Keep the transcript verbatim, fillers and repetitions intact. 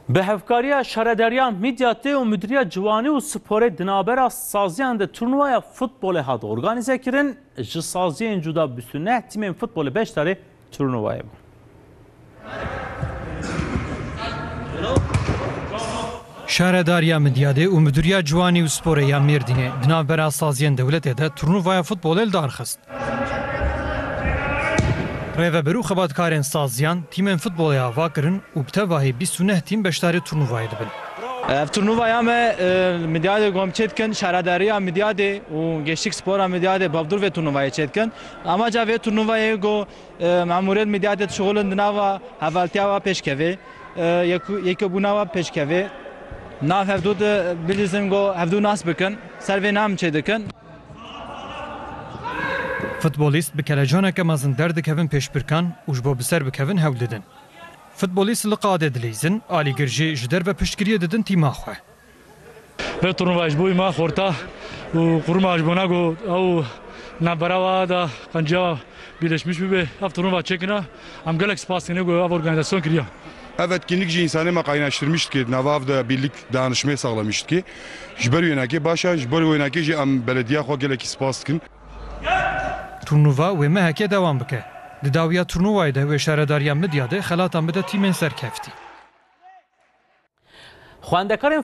Bi hevkariya Şaredariya Midyatê û Mudiriya Ciwanî û Sporê di navbera saziyan de turnuvaya futbolê hat organîzekirin. Ji saziyên cuda bîst û neh tîmên futbolê beşdarî turnuvayê bûn. Şaredariya Midyadê û Mudiriya Ciwanî û Sporê ya Mêrdînê di navbera saziyên dewletê de turnuvaya futbolê li dar xist. Rêveber û xebatkarên saziyan tîmên futbolê ava kirin û bi tevahî bîst û neh tîm beşdarî turnuvayê dibin. Ev turnuvaya me, e, Midyadê ku em çêdikin, Şaredariya Midyadê û Gençlik Spora Midyadê bavdûr vê turnuvayê çêdikin. Amaca vê turnuvayê ku, e, memûrên Midyadê dişixulin di nava hevaltiya wa pêşkevê, e, yekû-, yekebûna wa pêşkevê. Nav hevdû de bilîzin ku hevdû nas bikin, ser vê nam çêdikin. Futbolîst bi kelecaneke mezin derdikevin pêşbirkan û ji bo bi ser bikevin hewl didin. Futbolîst li qadê dileyzin, alîgir jî ji derve piştgiriyê didin tîma xwe. Vê turnuva ji bo me xorta û qurma ji bona ku ew navbera wa da qenciya birleşmiş bibe. Ev turnuva çêkirine, em gelek spas dikin ku ev organîzasyon kiriye. Ev etkinlik jî însanê me kaynaştırmış dike, di nava ev de birlik dayanışmayı sağlamış dike. Ji ber wênekê baş e, ji ber wênekê jî em belediya xwe gelekî spas dikin. Turnuva wê mehekê dewam bike. Di dawiya turnuvayê de wê Şaredariya Midyadê xelatan bide tîmên serkeftî. Xwendekarên